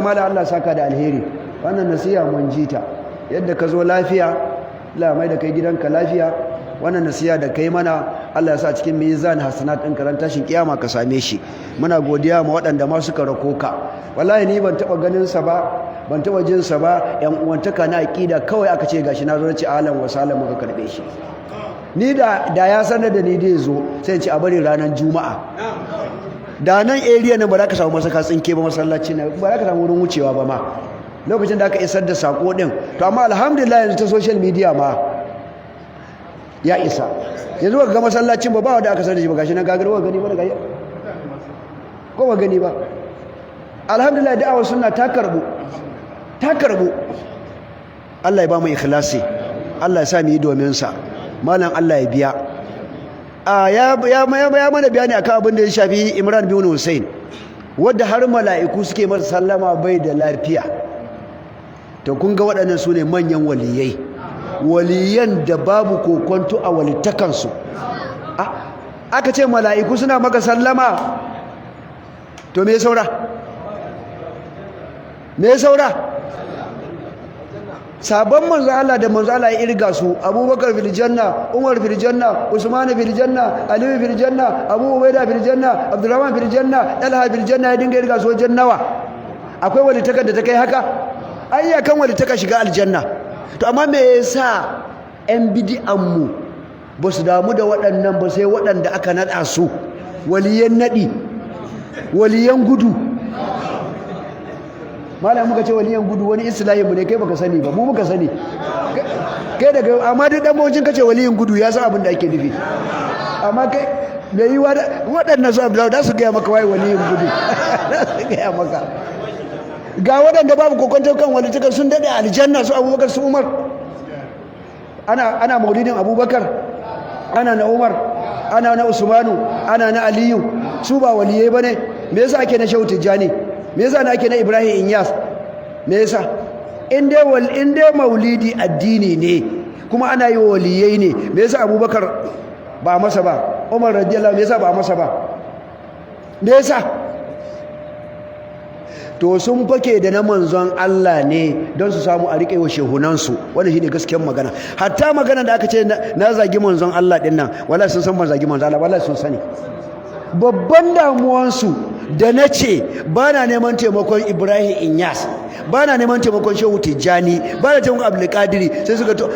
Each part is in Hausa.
mala Allah saka da alheri. Wannan nasiha mun ji ta. Yadda ka zo lafiya, Allah mai da kai gidanka lafiya. Wannan nasiha da kai mana, Allah ya sa cikin mizan hasanat ɗin karan tashin kiyama ka same shi. Muna godiya ma waɗanda ma suka rako ka. Wallahi ni ban taɓa ganin sa ba, ban taɓa jin sa ba. Yan uwantaka na aqida kawai aka ce gashi na zo, ce ahlan wa sahlan, muka karbe shi. Ni da ya sanar da ni dai zo, sai in ce a bari ranar Juma'a. Da nan area nan ba za ka samu masaka tsinke ba, masallaci na ba za ka samu wurin wucewa ba ma lokacin da aka isar da sako din. To amma alhamdulillah, yanzu ta social media ma ya isa. Yanzu ka ga masallacin ba, ba wanda aka sanar da shi ba. Gashi nan gagar ba gani ba daga ko ba gani ba. Alhamdulillah, da'awar sunna ta karbu, ta karbu. Allah ya ba mu ikhlasi, Allah ya sa mu yi domin sa. Malam, Allah ya biya. A ya mana bayani akan abin da ya shafi Imran bin Hussein, wadda har mala'iku suke masa sallama bai da lafiya. To kun ga waɗannan su ne manyan waliyai, waliyan da babu kokonto a walittakansu. Aka ce mala'iku suna maka sallama, to me saura? Me saura? Sabon manzo Allah da manzo Allah ya irga su: Abubakar fil janna, Umar fil janna, Usman fil janna, Ali fil janna, Abu Ubaida fil janna, Abdurrahman fil janna, Talha fil janna. Ya dinga irga su wajen nawa? Akwai walitakar da ta kai haka? Ai ya kan walitaka shiga aljanna. To amma me yasa yan bid'an mu ba su damu da waɗannan ba, sai waɗanda aka naɗa su waliyan naɗi, waliyan gudu? Malam, muka ce waliyan gudu, wani islahi mu ne, kai baka sani ba, mu muka sani. Kai daga amma duk dan mawucin kace waliyin gudu, ya san abin da ake nufi. Amma kai mai yiwa waɗannan su Abdullahi da su gaya maka wai waliyin gudu, da su gaya maka. Ga waɗanda babu kokonto kan walitakar, sun daɗe aljanna, su Abubakar, su Umar. Ana maulidin Abubakar, ana na Umar, ana na Usmanu, ana na Aliyu. Su ba waliyai bane? Me yasa ake na Shehu Tijjani? Me yasa na ake na Ibrahim Inyas? Me yasa? In dai maulidi addini ne kuma ana yi waliyai ne, me yasa Abubakar ba masa ba? Umar radiyallahu, me yasa ba masa ba? Me yasa? To sun fake da na manzon Allah ne don su samu a riƙe wa shehunansu. Wannan shine gaskiyar magana. Hatta magana da aka ce na zagi manzon Allah din nan, wallahi sun san ban zagi manzon Allah. Wallahi sun sani. Babban damuwansu da na ce ba na neman taimakon Ibrahim Inyas, ba na neman taimakon Shehu Tijjani, ba na taimakon Abdulkadiri, sai suka to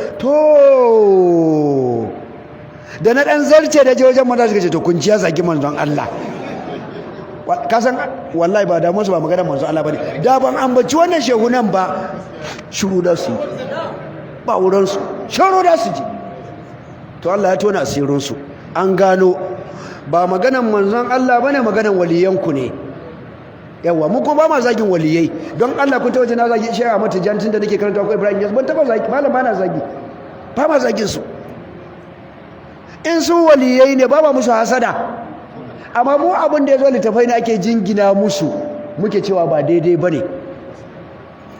da na ɗan zarce da je wajen maza, suka ce to kun ji ya zagi manzon Allah. Kasan wallahi ba damuwarsu ba maganar manzon Allah ba ne. Da ban ambaci wannan shehunan ba, shiru da su ba wurinsu, shiru da su ji. To Allah ya tona asirinsu, an gano ba maganan manzon Allah bane, maganan waliyanku ne. Yawa, mu ko ba ma zagin waliyai. Don Allah, kun ta waje na zagi Shehu Ahmad Tijjani tun da nake karanta, ko Ibrahim Yas? Ban taba zagi. Malam, ba na zagi, ba ma zagin su. In su waliyai ne, ba ma musu hasada. Amma mu abin da ya zo littafai ne ake jingina musu, muke cewa ba daidai bane.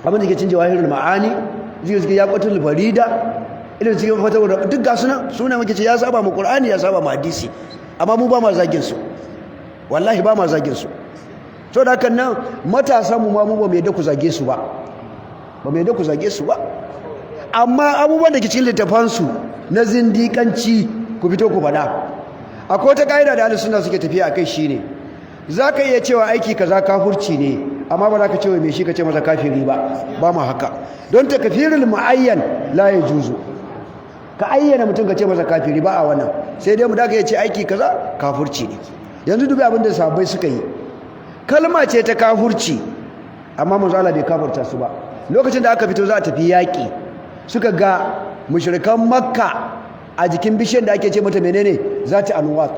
Abin da ke cin Jawahirul Ma'ani, zai suke Yaqatul Farida, irin cikin fatawar, duk ga suna suna muke ce ya saba mu Qur'ani, ya saba mu hadisi. Amma mu ba ma zagin su, wallahi ba ma zagin su. So da hakan nan matasan mu ma, mu ba mu yadda ku zage su ba, ba mu yadda ku zage su ba. Amma abubuwan da ke cikin littafan su na zindiƙanci, ku fito ku faɗa. Akwai wata ƙa'ida da ahlus sunna suke tafiya akai, shine zaka iya cewa aiki kaza kafurci ne, amma ba za ka ce wa mai shi, ka ce masa kafiri ba. Ba mu haka, don takfirul muayyan la yajuzu. Ka ayyana mutum ka ce masa kafiri, ba a wannan. Sai dai mu da ka iya ce aiki kaza kafurci ne. Yanzu dubi abin da sahabbai suka yi, kalma ce ta kafurci, amma manzo Allah bai kafurta su ba. Lokacin da aka fito za a tafi yaƙi, suka ga mushrikan Makka a jikin bishiyar da ake ce mata menene, Zati Anwat.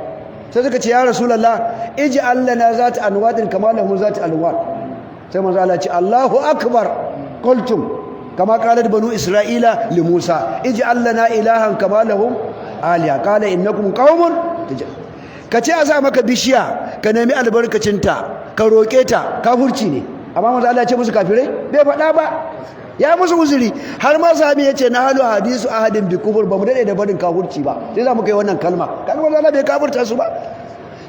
Sai suka ce, "Ya Rasulullah, ij'al lana zati anwatin kama lahum zati anwat." Sai manzo Allah ce, "Allahu akbar, qultum kama qalat banu Isra'ila li Musa, ij'al lana ilahan kama lahum aliha. Qala innakum qaumun." Ka ce a sa maka bishiya, ka nemi albarkacinta, ka roƙe ta, kafurci ne. Amma manzo Allah ya ce musu kafirai? Bai faɗa ba, ya musu uzuri. Har ma sahabi ya ce, "Na halu hadisu ahadin bi kufur." Ba mu dade da barin kafurci ba, sai za mu kai wannan kalma. Kaga manzo Allah bai kafurta su ba.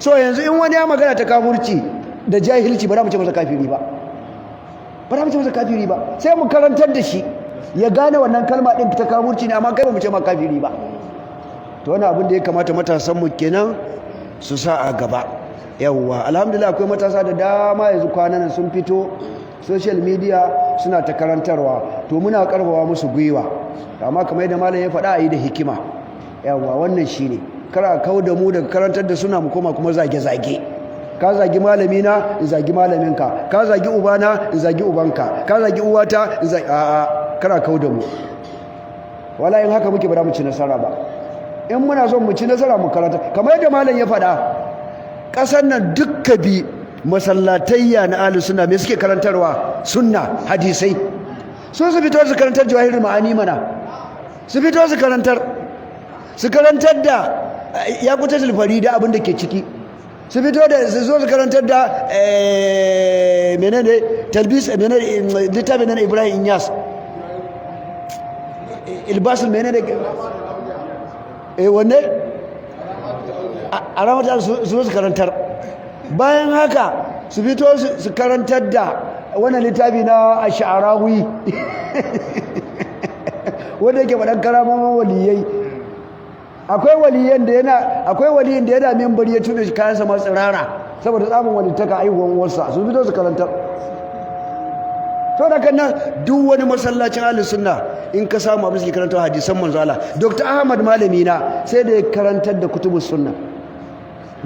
So yanzu in wani ya magana ta kafurci da jahilci, ba za mu ce masa kafiri ba. Ba za mu ce masa kafiri ba, sai mu karantar da shi ya gane wannan kalma din ta kafirci ne, amma kai ba mu ce ma kafiri ba. To wani abin da ya kamata matasan mu kenan su sa a gaba. Yawwa, alhamdulillah, akwai matasa da dama yanzu kwanan nan sun fito social media suna ta karantarwa. To muna karfafa musu gwiwa, amma kamar yadda malam ya faɗa, a yi da hikima. Yawwa, wannan shine, kar a kau da mu daga karantar da suna, mu koma kuma zage-zage. Ka zagi malami na, in zagi malaminka. Ka zagi ubana, in zagi ubanka. Ka zagi uwata, in zagi. A'a, kar a kau da mu. Wala in haka muke, ba za mu ci nasara ba. In muna son mu ci nasara, mu karanta kamar yadda malam ya faɗa. Ƙasar nan dukka bi masallatayya na ahli sunna, me suke karantarwa? Sunna, hadisai. Su su fito su karantar Jawahirul Ma'ani mana, su fito su karantar, su karantar da Yaqutatul Farida, abin da ke ciki. Su fito da su zo su karantar da menene, Talbis, menene littafin nan, Ibrahim Inyas, Ilbasul menene, wanne alamata, su zo su karantar. Bayan haka su fito su karantar da wannan littafi na Ash'arawi, wanda yake faɗan karamomin waliyai. Akwai waliyin da yana minbari ya tube shi kayansa masu tsirara saboda tsamin walittaka, aihuwan uwarsa. Su fito su karantar. To da kan nan duk wani masallacin ahlus sunna in ka samu, abin suke karanta hadisan manzo Allah. Dr. Ahmad, malami na, sai da ya karantar da kutubus sunna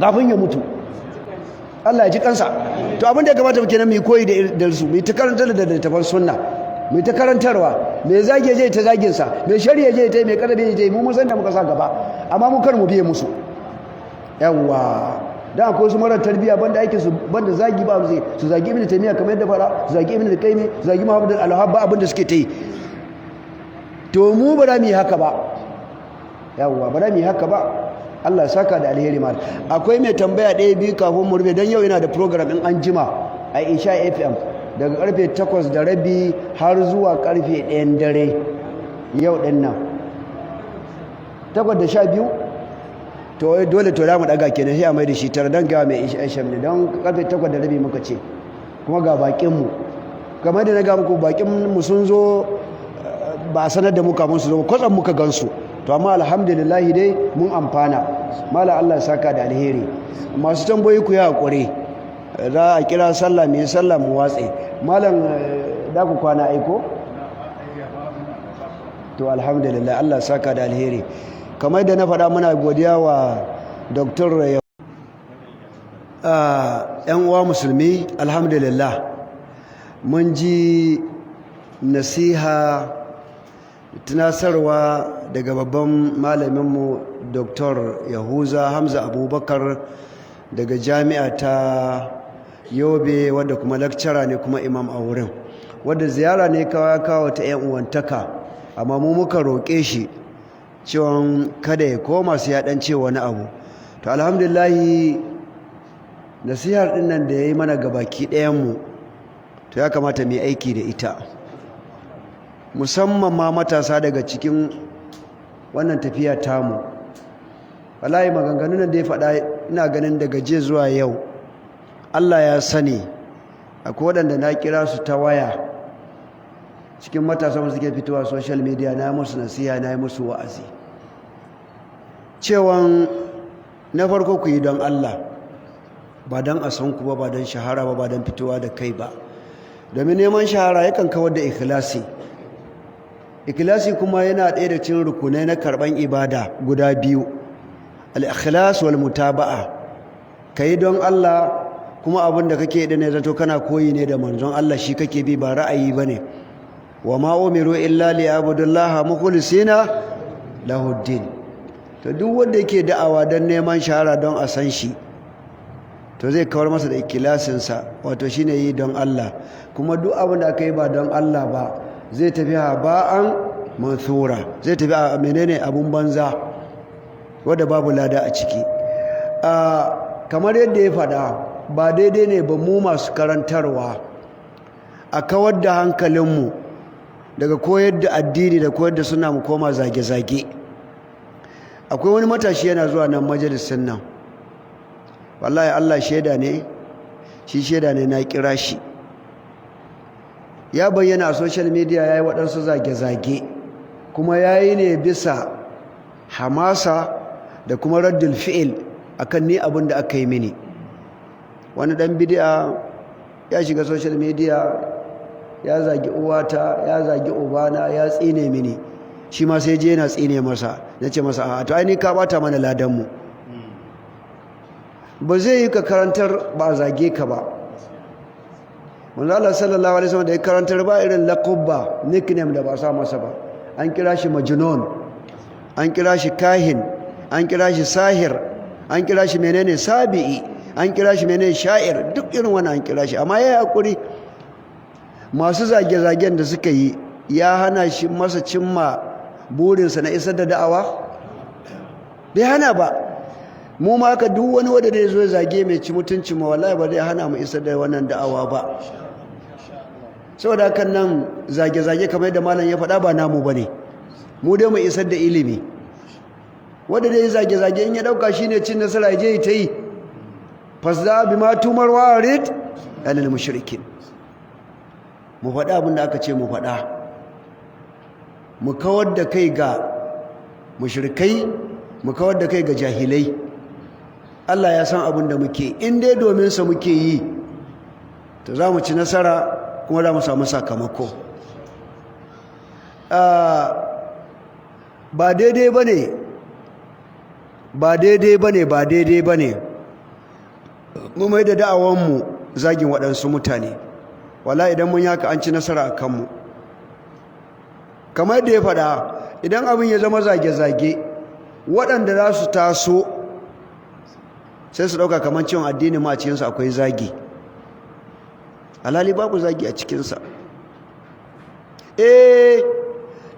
kafin ya mutu, Allah ya ji kansa. To abin da ya kamata mu kenan, mu koyi da su, mu ta karantar da littafan sunna, mu ta karantarwa. Mai zage je ta zagin sa, mai shari'a je ta, mai karabe je. Mu mun san da muka sa gaba, amma mu kar mu biye musu. Yawwa, dan akwai su mara tarbiya, banda aikin su, banda zagi ba su, su zagi Ibn Taymiyyah kamar yadda fara, su zagi Ibn Qayyim, zagi Muhammad al-Wahhab, ba abin da suke ta yi. To mu ba za mu yi haka ba. Yawwa, ba za mu yi haka ba. Allah ya saka da alheri. Mal, akwai mai tambaya ɗaya biyu kafin mu rufe? Dan yau ina da program in an jima a Isha FM daga karfe 8:30 har zuwa karfe 1 dare yau ɗin nan, 8:12. To dole to za mu daga kenan, sai a mai da shi 9, don gawa mai Isha ne, don karfe 8:30 muka ce. Kuma ga bakinmu, kamar da na ga muku, bakinmu sun zo ba a sanar da mu kamun su zo, kwatsam muka gansu. To amma alhamdulillah dai mun amfana. Mala, Allah ya saka da alheri. Masu tambayoyi, ku yi hakuri, za a kira sallah, mai sallah, mu watse. Malam, da ku kwana aiko. To alhamdulillah, Allah ya saka da alheri. Kamar da na faɗa, muna godiya wa Dr. Yan uwa musulmi, alhamdulillah, mun ji nasiha, tunasarwa daga babban malaminmu Dr. Yahuza Hamza Abubakar daga Jami'a ta Yobe, wadda kuma lecturer ne kuma imam a wurin, wadda ziyara ne kawo ta 'yan uwantaka, amma mu muka roƙe shi cewa kada ya koma su ya ɗan ce wani abu. To alhamdulillahi, nasihar ɗin nan da ya yi mana gabaki ɗayanmu, to ya kamata mu yi aiki da ita, musamman ma matasa daga cikin wannan tafiya tamu. Wallahi maganganun nan da ya faɗa, ina ganin daga jiya zuwa yau, Allah ya sani, akwai waɗanda na kira su ta waya cikin matasa masu suke fitowa social media, na musu nasiha, na yi musu wa'azi cewan na farko, ku yi don Allah, ba don a san ku ba, ba don shahara ba, ba don fitowa da kai ba, domin neman shahara yakan kawar da ikhlasi. Ikhlasi kuma yana ɗaya da cikin rukunai na karɓan ibada guda biyu, al-ikhlas wal mutaba'a. Kai don Allah, kuma abin da kake da ne zato kana koyi ne da manzon Allah, shi kake bi, ba ra'ayi bane. Wa ma umiru illa liya'budullaha mukhlisina lahuddin. To duk wanda yake da'awa don neman shahara, don a san shi, to zai kawar masa da ikhlasinsa, wato shine yi don Allah. Kuma duk abin da aka yi ba don Allah ba, zai tafi haba'an mansura, zai tafi a menene, abun banza wadda babu lada a ciki. Kamar yadda ya faɗa, ba daidai ne ba mu masu karantarwa a kawar da hankalinmu daga koyar da addini da koyar da suna, mu koma zage-zage. Akwai wani matashi yana zuwa nan majalisin nan. Wallahi Allah shaida ne, shi shaida ne, na kira shi. Ya bayyana a social media ya yi waɗansu zage-zage, kuma ya yi ne bisa hamasa da kuma raddul fi'il akan ni abin da aka yi mini. Wani ɗan bidi'a ya shiga social media, ya zagi uwata, ya zagi ubana, ya tsine mini. Shi ma sai je yana tsine masa. Na ce masa, "A to, ai ni ka bata mana ladanmu." Ba zai yi ka karantar ba zage ka ba. Manzo Allah sallallahu alaihi wasallam da ya karantar, ba irin laqabba, nickname da ba sa masa ba. An kira shi majnun, an kira shi kahin, an kira shi sahir, an kira shi menene, sabi'i, an kira shi menene, sha'ir. Duk irin wannan an kira shi, amma yayi hakuri. Masu zage-zagen da suka yi, ya hana shi masa cimma burinsa na isar da da'awa? Bai hana ba. Mu ma haka, duk wani wanda da zo zage mai ci mutunci ma, wallahi ba zai hana mu isar da wannan da'awa ba. Saboda hakan nan, zage-zage, kamar yadda malam ya faɗa, ba namu bane. Mu dai mu isar da ilimi. Wanda dai zage-zage, in ya dauka shine cin nasara, ya je ta yi. Fasda bima tumar wa'rid anil mushrikin. Mu faɗa abin da aka ce mu faɗa, mu kawar da kai ga mushrikai, mu kawar da kai ga jahilai. Allah ya san abin da muke. In dai domin sa muke yi, to za mu ci nasara kuma za mu samu sakamako. Ba daidai ba ne, ba daidai ba ne, ba daidai ba ne mu mai da da'awanmu zagin waɗansu mutane. Wala idan mun yaka, an ci nasara a kanmu. Kamar da ya faɗa, idan abin ya zama zage-zage, waɗanda za su taso sai su ɗauka kamar cewa addini ma a cikinsa akwai zagi, alhali babu zagi a cikinsa. Eh,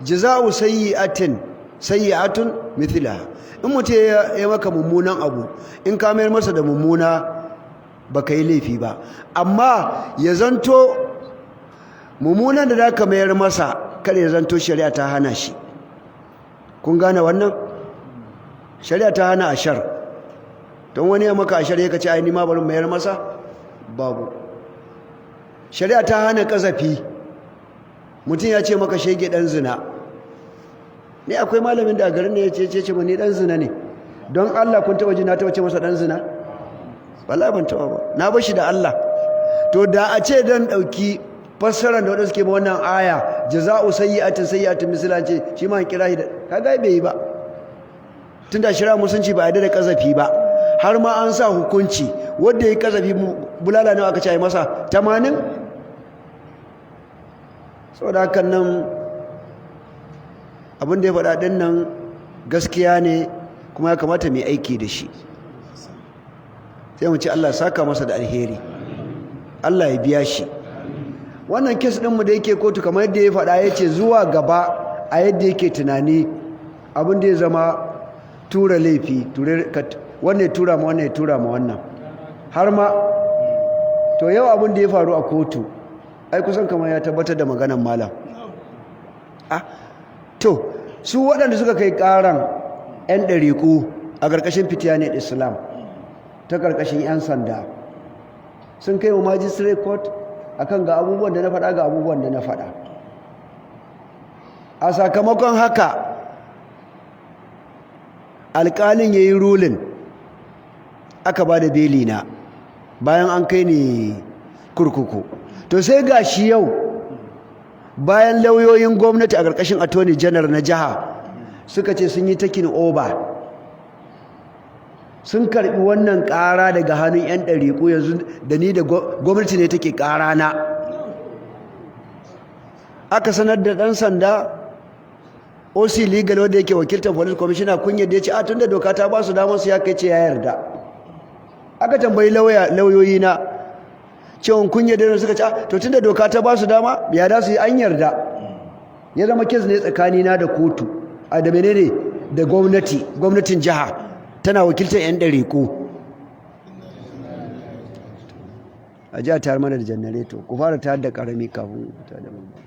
jaza'u sayyi'atin sayyi'atun mithlaha. In mutum ya maka mummunan abu, in ka mayar masa da mummuna, baka yi laifi ba. Amma ya zanto mummunan da zaka mayar masa, kada ya zanto shari'a ta hana shi. Kun gane wannan? Shari'a ta hana ashar. Don wani ya maka ashar, ya kace, "Ai ni ma bari mayar masa." Babu. Shari'a ta hana kazafi. Mutum ya ce maka shege, dan zina ne. Akwai malamin da a garin ne ya ce ni dan zina ne. Don Allah, kun taba ji na taba ce masa dan zina? Wallahi ban taba ba, na bar shi da Allah. To, da a ce dan dauki fassarar da wadanda suke ma wannan aya, jaza'u sayyi'atin sayyi'atin mislan, ce shi ma kira shi da kaga bai yi ba, tunda shari'a musulunci ba a yarda da kazafi ba, har ma an sa hukunci. Wanda ya kazafi, bulala nawa aka ce ai masa? 80. Saboda hakan nan, abin da ya faɗa ɗin nan gaskiya ne, kuma ya kamata mu aiki da shi. Sai mu ce Allah saka masa da alheri, Allah ya biya shi. Wannan case ɗinmu da yake kotu, kamar yadda ya faɗa, ya ce zuwa gaba a yadda yake tunani, abin da ya zama tura laifi, wannan ya tura ma wannan, ya tura ma wannan, har ma to yau abin da ya faru a kotu, ai kusan kamar ya tabbatar da maganan malam. Ah, to, su waɗanda suka kai ƙaran, 'yan ɗariƙu a ƙarƙashin Fitiyanul Islam ta ƙarƙashin 'yan sanda, sun kai wa magistrate court akan ga abubuwan da na faɗa, ga abubuwan da na faɗa. A sakamakon haka, alƙalin ya yi ruling, aka ba da beli na bayan an kai ni kurkuku. To, sai ga shi yau, bayan lauyoyin gwamnati a ƙarƙashin attorney general na jiha suka ce sun yi taking over, sun karɓi wannan ƙara daga hannun 'yan ɗariƙu, yanzu da ni da gwamnati ne take ƙara na. Aka sanar da ɗan sanda, OC legal wanda yake wakiltar police commissioner, kun yadda? Ya ce, "A, tunda doka ta ba su damar su ya kai," ce ya yarda. Aka tambayi lauyoyi na cewa, "Kun yarda?" Suka ce, "To, tunda doka ta ba su dama, ya da su yi? An yarda." Ya zama case ne tsakanina da kotu, a da menene, da gwamnati. Gwamnatin jiha tana wakiltar 'yan ɗariƙo. A ji a tayar mana da janareto. Ku fara tayar da ƙarami kafin ta da babba.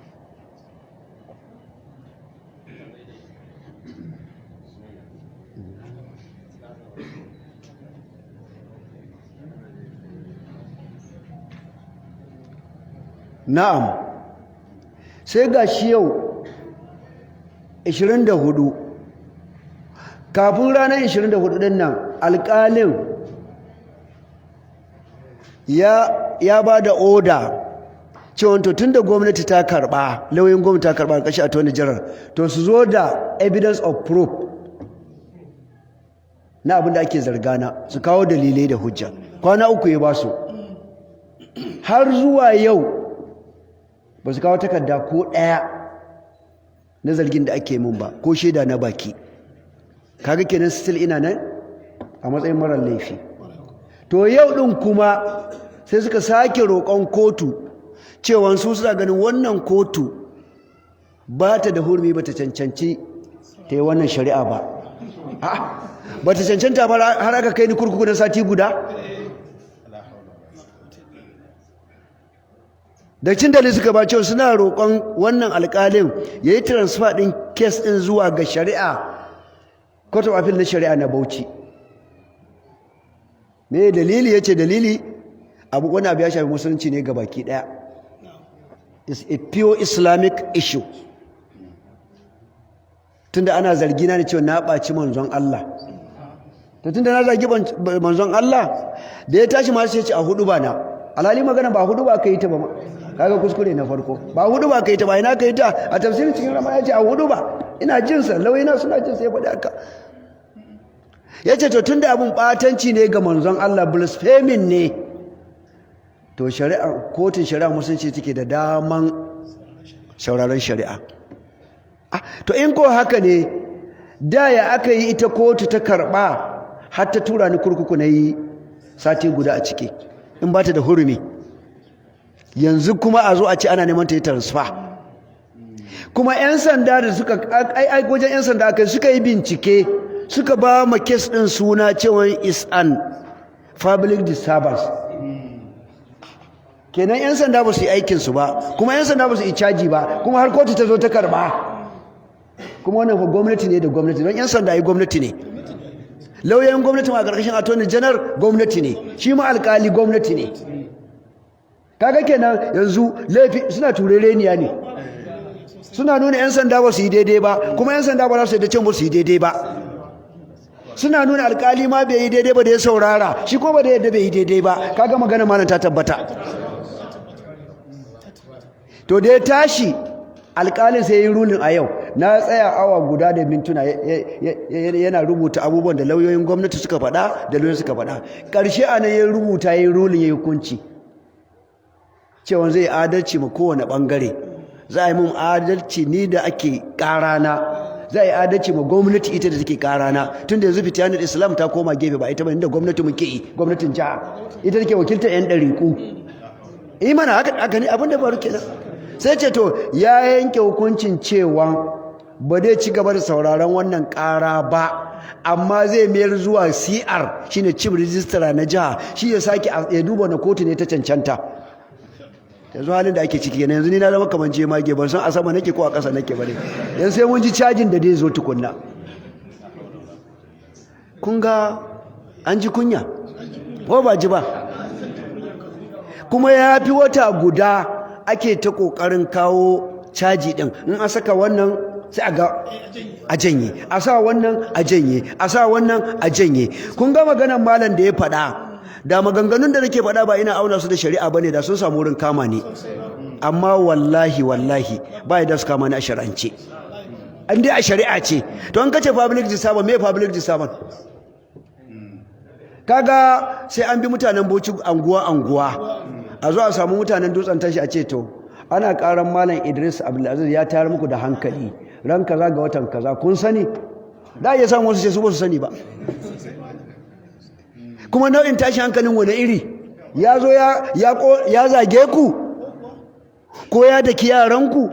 Na'am. Sai ga shi yau 24. Kafin ranar 24 din nan, alƙalin ya ba da oda cewa to, tun da gwamnati ta karɓa, lauyin gwamnati ta karɓa ƙashi Attorney General, to su zo da evidence of proof na abin da ake zargana, su kawo dalilai da hujja. Kwana 3 ya ba su. Har zuwa yau ba su kawo takarda ko ɗaya na zargin da ake mun ba, ko shaida na baki. Kaga kenan still ina nan a matsayin marar laifi. To, yau ɗin kuma sai suka sake roƙon kotu cewa su suna ganin wannan kotu ba ta da hurumi, ba ta cancanci ta yi wannan shari'a ba. Ba ta cancanta ba har aka kai ni kurkuku na sati guda. Da cin dalili suka ba cewa suna roƙon wannan alƙalin ya yi transfer ɗin case ɗin zuwa ga shari'a, Court of Appeal na shari'a na Bauchi. Me dalili? Ya ce dalili abu, wani abu ya shafi musulunci ne ga baki ɗaya, is a pure Islamic issue, tunda ana zargi na ne cewa na ɓaci manzon Allah. To, tunda na zargi manzon Allah, da ya tashi ma sai ce a hudu ba na, alhali magana ba hudu ba ka yi ta ba. Kaga kuskure na farko, ba hudu ba ka yi ta ba. Ina ka yi ta? A tafsirin cikin Ramadan. Ya ce a hudu ba. Ina jin sa, lauyina suna jin sa, ya faɗi haka. Ya ce to, tunda abin ɓatanci ne ga manzon Allah, blaspheming ne, to shari'a, kotun shari'a musulunci take da daman sauraron shari'a. To, in ko haka ne, da ya aka yi ita kotu ta karɓa har ta tura ni kurkuku na yi sati guda a ciki, in ba ta da hurumi? Yanzu kuma a zo a ce ana neman ta yi transfer. Kuma 'yan sanda da suka ai wajen 'yan sanda aka suka yi bincike, suka ba ma case ɗin suna cewa is an public disturbance. Kenan 'yan sanda ba su yi aikinsu ba, kuma 'yan sanda ba su yi caji ba, kuma har kotu ta zo ta karba. Kuma wannan fa gwamnati ne da gwamnati, don 'yan sanda yi gwamnati ne, lauyan gwamnati ma a ƙarƙashin Attorney General gwamnati ne, shi ma alƙali gwamnati ne. Kaga kenan yanzu laifi suna turereniya ne, suna nuna 'yan sanda ba su yi daidai ba, kuma 'yan sanda ba za su yi da cin ba su yi daidai ba. Suna nuna alƙali ma bai yi daidai ba da ya saurara, shi ko ba da yadda bai yi daidai ba. Kaga magana malam ta tabbata. To, da ya tashi alƙalin sai ya yi ruling a yau. Na tsaya awa guda da mintuna yana rubuta abubuwan da lauyoyin gwamnati suka faɗa, da lauyoyin suka faɗa. Ƙarshe a nan ya rubuta, ya yi ruling, ya yi hukunci cewa zai adalci ma kowane ɓangare. Za a yi mun adalci ni da ake ƙarana, za a yi adalci ma gwamnati ita da take ƙarana, tun da yanzu Fitiyanar Islam ta koma gefe, ba ita ba, inda gwamnati muke yi, gwamnatin jiha ita take wakiltar 'yan ɗariƙu. Imana haka ne abin da faru kenan. Sai ce to, ya yanke hukuncin cewa ba zai ci gaba da sauraron wannan ƙara ba, amma zai mayar zuwa CR, shine Chief Registrar na jiha, shi ya sake ya duba na kotu ne ta cancanta. Yanzu halin da ake ciki kenan. Yanzu ni na zama kamar jemage, ban san a sama nake ko a ƙasa nake ba ne. Yanzu sai mun ji cajin da zai zo tukunna. Kun ga an ji kunya ko ba ji ba? Kuma ya fi wata guda ake ta ƙoƙarin kawo caji ɗin. In an saka wannan, sai a ga a janye, a sa wannan a janye, a sa wannan a janye. Kun ga maganar malam da ya faɗa, da maganganun da nake faɗa ba ina auna su da shari'a bane, da sun samu wurin kama ni. Amma wallahi, wallahi ba ya da su kama ni a shari'ance. An dai a shari'a ce, to an kace public disturbance, me public disturbance? Kaga sai an bi mutanen Bauchi anguwa anguwa, a zo a samu mutanen Dutsen Tashi, a ce to, ana karan Malam Idris Abdulaziz ya tayar muku da hankali ran kaza ga watan kaza, kun sani? Da iya samu wasu ce su ba su sani ba. Kuma nau'in tashi hankalin wani iri? Ya zo ya zage ku, ko ya daki yaranku,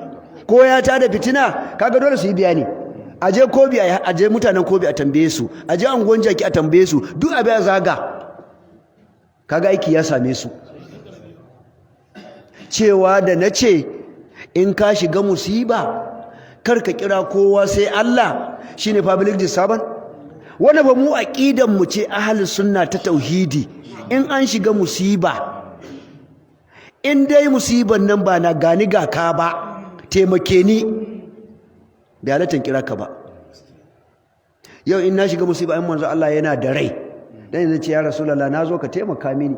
ko ya tada fitina? Kaga dole su yi bayani. Aje Kobi, aje mutanen Kobi a tambaye su, aje anguwan Jaki a tambaye su, duk abin a zaga. Kaga aiki ya same su. Cewa da na ce in ka shiga musiba kar ka kira kowa sai Allah, shine public disturbance? Wanda ba mu aqidan mu ce ahli sunna ta tauhidi, in an shiga musiba, in dai musiban nan ba na gani ga ka ba, Taimake ni, bai halatta kira ka ba. Yau in na shiga musiba, in manzo Allah yana da rai, dan yanzu ce, "Ya Rasulullah, na zo ka taimaka mini."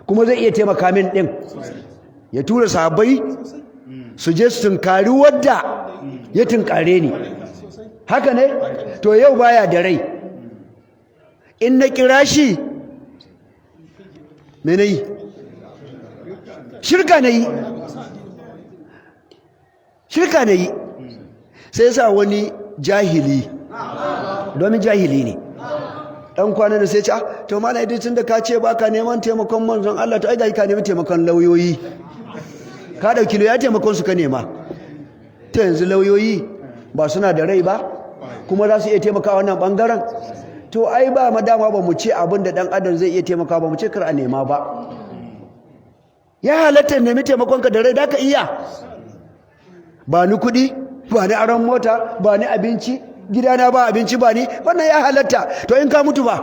Kuma zai iya taimaka min din, ya tura sahabbai su je su tunkari wadda ya tunkare ni. Haka ne? To yau baya da rai, in na kira shi, me nayi? Shirka nayi, shirka nayi. Sai yasa wani jahili, domin jahili ne, dan kwana da sai ce, "Ah, to Malam Idris, tun da ka ce baka neman taimakon manzon Allah, to ai ga ka nemi taimakon lauyoyi, ka dauki lauya, taimakon su ka nema. Ta yanzu lauyoyi ba suna da rai ba, kuma za su iya taimaka wannan bangaren." To ai ba madama ba mu ce abin da dan adam zai iya taimaka ba, mu ce kar a nema ba. Ya halatta nemi taimakon ka da rai, da ka iya ba ni kuɗi, ba ni aron mota, ba ni abinci, gidana ba abinci, ba ni wannan, ya halatta. To in ka mutu ba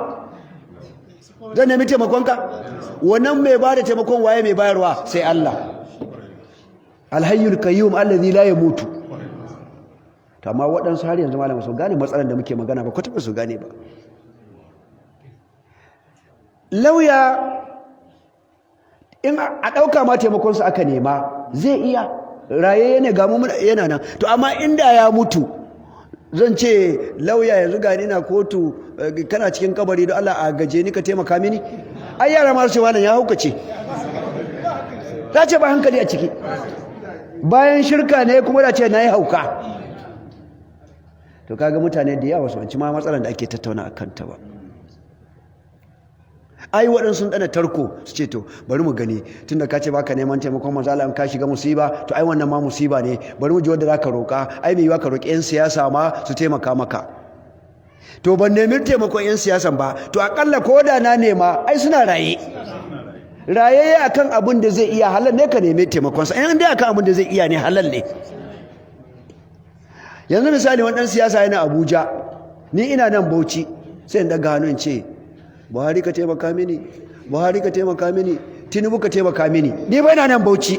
zan nemi taimakonka? Wannan mai ba da taimakon waye? Mai bayarwa sai Allah, Alhayyul Qayyum allazi la yamutu. To amma waɗansu har yanzu, malama, su gane matsalar da muke magana ba, kwata ba su gane ba. Lauya, in a ɗauka ma taimakonsu aka nema, zai iya raye ne, ga mu yana nan. To amma inda ya mutu, zan ce, "Lauya, yanzu gani na kotu, kana cikin kabari, don Allah a gaje ni ka taimaka mini"? Ai yara ma su ce wannan ya haukace, ta ce ba hankali a ciki. Bayan shirka ne, kuma da ce na yi hauka. To kaga mutane da yawa su wanci ma matsalar da ake tattauna a kanta ba. Ai waɗansu sun ɗana tarko, su ce, "To bari mu gani, tunda ka ce baka neman taimakon manzo Allah in ka shiga musiba, to ai wannan ma musiba ne, bari mu ji wanda zaka roƙa. Ai mai yiwa ka roƙi 'yan siyasa ma su taimaka maka." To ban nemi taimakon 'yan siyasan ba. To akalla ko da na nema, ai suna raye. Raye akan abin da zai iya, halal ne ka nemi taimakon sa. In dai akan abin da zai iya ne, halal ne. Yanzu misali, wani ɗan siyasa yana Abuja, ni ina nan Bauchi, sai in daga hannu in ce, "Buhari, ka taimaka mini. Buhari, ka taimaka mini. Tinubu, ka taimaka mini." Ni ba ina nan Bauchi,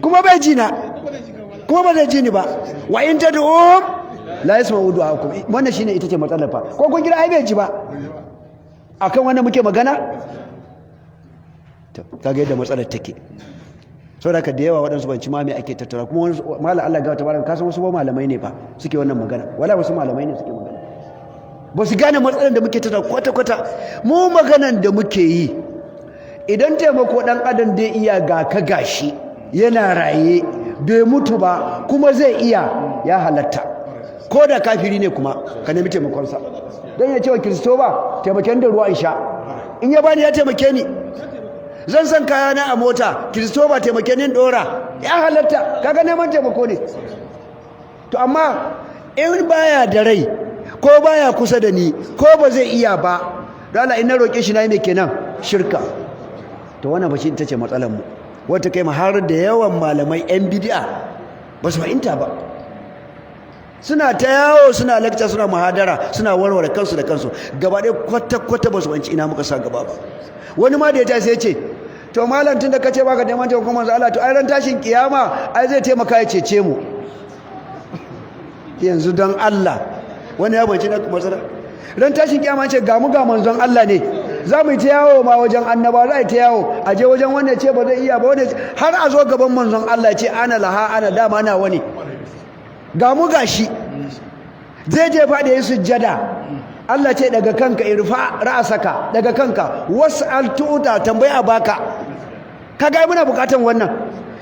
kuma bai ji na, kuma ba zai ji ni ba. Wa in tad'uhum la yasma'u du'aakum. Wannan shine ita ce matsalar fa. Ko kun gida, ai bai ji ba. Akan wannan muke magana. To kaga yadda matsalar take. Saboda haka da yawa waɗansu ban ci ma me ake tattara. Kuma wani malam, Allah ga tabaraka, kasan wasu ba malamai ne ba suke wannan magana. Wala wasu malamai ne suke magana, ba su gane matsalar da muke tattara kwata-kwata. Mu maganan da muke yi, idan taimako ɗan adam dai iya, ga ka gashi yana raye, bai mutu ba, kuma zai iya, ya halatta ko da kafiri ne kuma ka nemi taimakonsa. Don ya ce wa Kiristo ba, "Taimaken da ruwa in sha," in ya bani, ya taimake ni. Zan san kayana a mota, "Kiristo ba, taimake ni dora," ya halatta. Kaga neman taimako ne. To amma in baya da rai, ko baya kusa da ni, ko ba zai iya ba, don Allah in na roƙe shi, na yi mai kenan? Shirka. To wannan ba shi ita ce matsalar mu, wata kai ma har da yawan malamai yan bid'a ba su fahimta ba. Suna ta yawo, suna lecture, suna muhadara, suna warware kansu da kansu gaba ɗaya, kwata-kwata ba su fahimci ina muka sa gaba ba. Wani ma da ya tashi sai ce, "To malam, tun da ka ce baka neman taimakon manzo Allah, to ai ran tashin kiyama ai zai taimaka ya cece mu." Yanzu don Allah, wani ya banci na matsala? Ran tashin kiyama ce ga mu ga manzon Allah ne, za mu yi ta yawo ma wajen annaba, za a yi ta yawo, a je wajen wanda ce ba zai iya ba, wanda har a zo gaban manzon Allah, ce, "Ana laha, ana dama na wani." Ga mu gashi, zai je faɗi ya yi sujjada. Allah ce, "Daga kanka, irfa ra'asaka, daga kanka, was'al tu'ta, tambaya baka." Kaga muna bukatan wannan.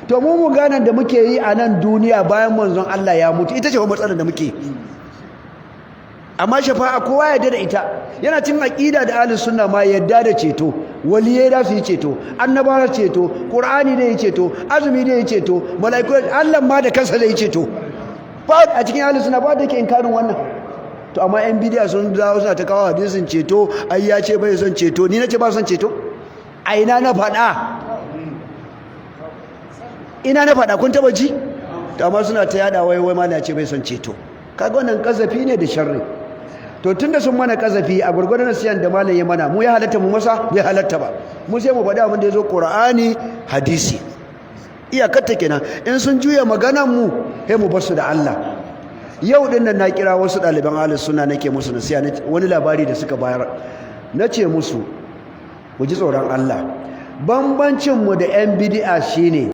To mu mu ganan da muke yi a nan duniya bayan manzon Allah ya mutu, ita ce wa matsalar da muke. Amma shafa'a kowa ya da ita, yana cin aqida da ahlus sunna ma, yadda da ceto. Waliyai da su yi ceto, annabawa ceto, Qur'ani da yi ceto, azumi da yi ceto, mala'iku, Allah ma da kansa da yi ceto. Ba a cikin ahlus sunna ba da ke inkarin wannan. To amma yan bidiya sun dawo suna ta kawo hadisin ceto, ai ya ce bai son ceto. Ni nace ba son ceto? A ina na faɗa? Ina na faɗa? Kun taba ji? To amma suna ta yada, wai wai mana ce bai son ceto. Kaga wannan kazafi ne da sharri. To tunda sun mana kazafi, a gurgurdan nasiyan da malam ya mana, mu ya halatta mu masa? Bai halatta ba. Mu sai mu faɗi abin da ya zo Qur'ani, hadisi. Iyakarta kenan. In sun juya maganan mu, sai mu basu da Allah. Yau din nan na kira wasu ɗaliban ahlus sunna, nake musu nasiha, wani labari da suka bayar. Nace musu, ku ji tsoron Allah. Bambancin mu da yan bid'a shine